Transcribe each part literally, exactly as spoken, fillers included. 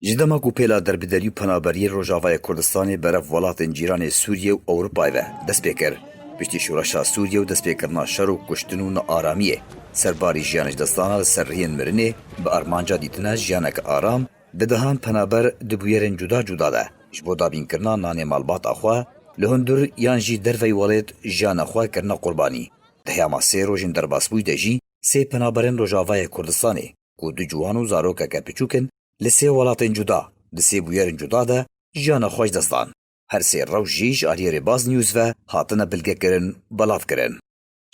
Ji dema ku pêla derbiderî û penaberiyê Rojavayê Kurdistanê berev welatên cîranê Sûriyê û Ewropayê ve dest pê kir, piştî şoreşa Sûriyê û destpêkirina şer û kuştin û nearamiyê, serbarî jiyan ji destana li ser rihên mirinê bi armanca dîtina jiyaneke aram, di dehan penaber di bûyerên cuda cuda de ji bo dabînkirina nanê malbata xwe li hundir yan jî derveyî welêt jiyana xwe kirine qurbanî. Di heyama sê rojên derbasbûyî de jî sê penaberên Rojavayê Kurdistanê, ku du ciwan û zarokeke piçûk in, li sê welatên cuda, di sê bûyerên cuda de jiyana xwe ji dest dan. Her sê rewş jî ji aliyê Rêbaz News ve hatine bilgekirin, belavkirin.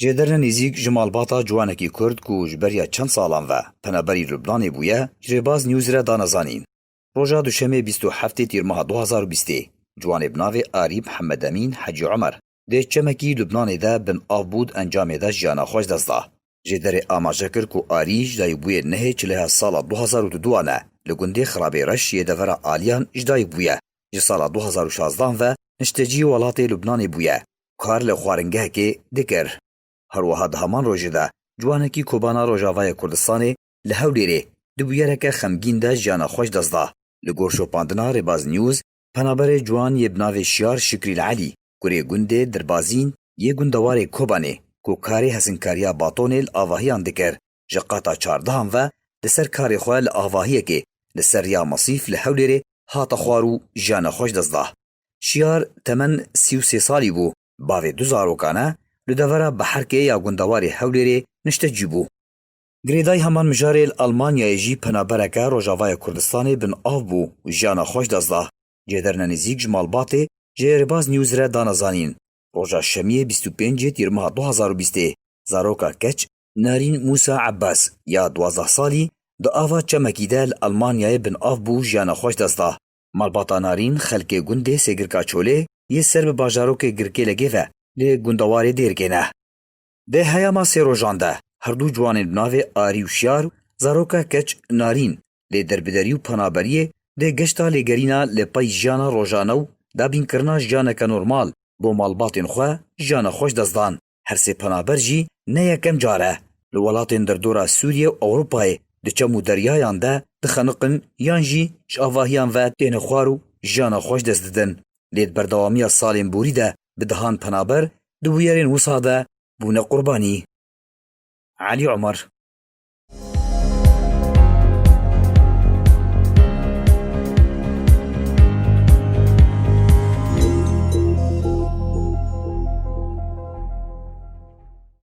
Jêderine nêzîk ji malbata ciwanekî Kurd ku ji beriya çend salan ve penaberî Lubnanê bûye, ji Rêbaz News re dane zanîn. Roja Duşemê bîst û heftê Tîrmeha du hazar û bîstê, ciwanê bi navê Arî Mihemed Emîn Hecî Omer, di çemekî Lubnanê de bin av bû, di encamê de jiyana xwe ji dest da. Jêderê amaje kir ku Arî ji dayikbûyê nehê çileha sala du hazar û duduan e, li gundê Xirabê Reş yê devera Aliyan ji dayik bûye. Ji sala du hazar û şazdehan ve niştecî welatê Lubnanê bûye. Kar li xwaringehekê dikir. Her wiha di heman rojê de ciwanekî Kobana Rojavayê Kurdistanê li Hewlêrê di bûyereke xemgîn de jiyana xwe ji dest da. Li gor şopandina Rêbaz News, penaberê ciwan yê bi navê Şiyar Şikrî li Elî, kurê gundê Dirbazîn yê gundewarê Kobanê, ku karê hesinkariya batonê li avahiyan dikir, ji qata çardehan ve di ser karê xwe li avahiyekê li ser riya Mesîf li Hewlêrê hate xwar û jiyana xwe ji dest da. Şiyar temen sî û sê salî bû, bavê du zarokan e, li devera Beherkê ya gundewarê Hewlêrê niştecî bû. Girêdayî heman mijarê li Almanyayê jî penabereke Rojavayê Kurdistanê bin av bû û jiyana xwe ji dest da. Cêderine nêzîk ji malbatê ji Rêbaz News re dane zanîn. Roja Şemiyê bîst û pêncê Tîrmeha du hazar û bîstê, zaroka keç Narîn Mûsa Ebbas ya duwazdeh salî di ava çemekî de li Almanyayê bin av bû û jiyana xwe ji dest da. Malbata Narîn xelkê gundê Sêgirka Çolê yê ser bi bajarokê Girkêlegê ve li gundewarê Dêrikê ne. Di heyama sê rojan de her du ciwanên bi navê Arî û Şiyar, zaroka keç Narîn, lê derbiderî û penaberiyê di geşta lêgerîna li pey jiyana rojane û dabînkirina jiyaneke normal bo malbatên xwe jiyana xwe ji dest dan. Her sê penaber jî ne yekem car e li welatên derdora Sûriyê û Ewropayê di çem û deryayan de dixeniqin yan jî ji avahiyan ve têne xwar û jiyana xwe ji dest didin. Lê di berdewamiya salên borî de bi dehan penaber di bûyerên wisa de bûne qurbanî. Elî Omer.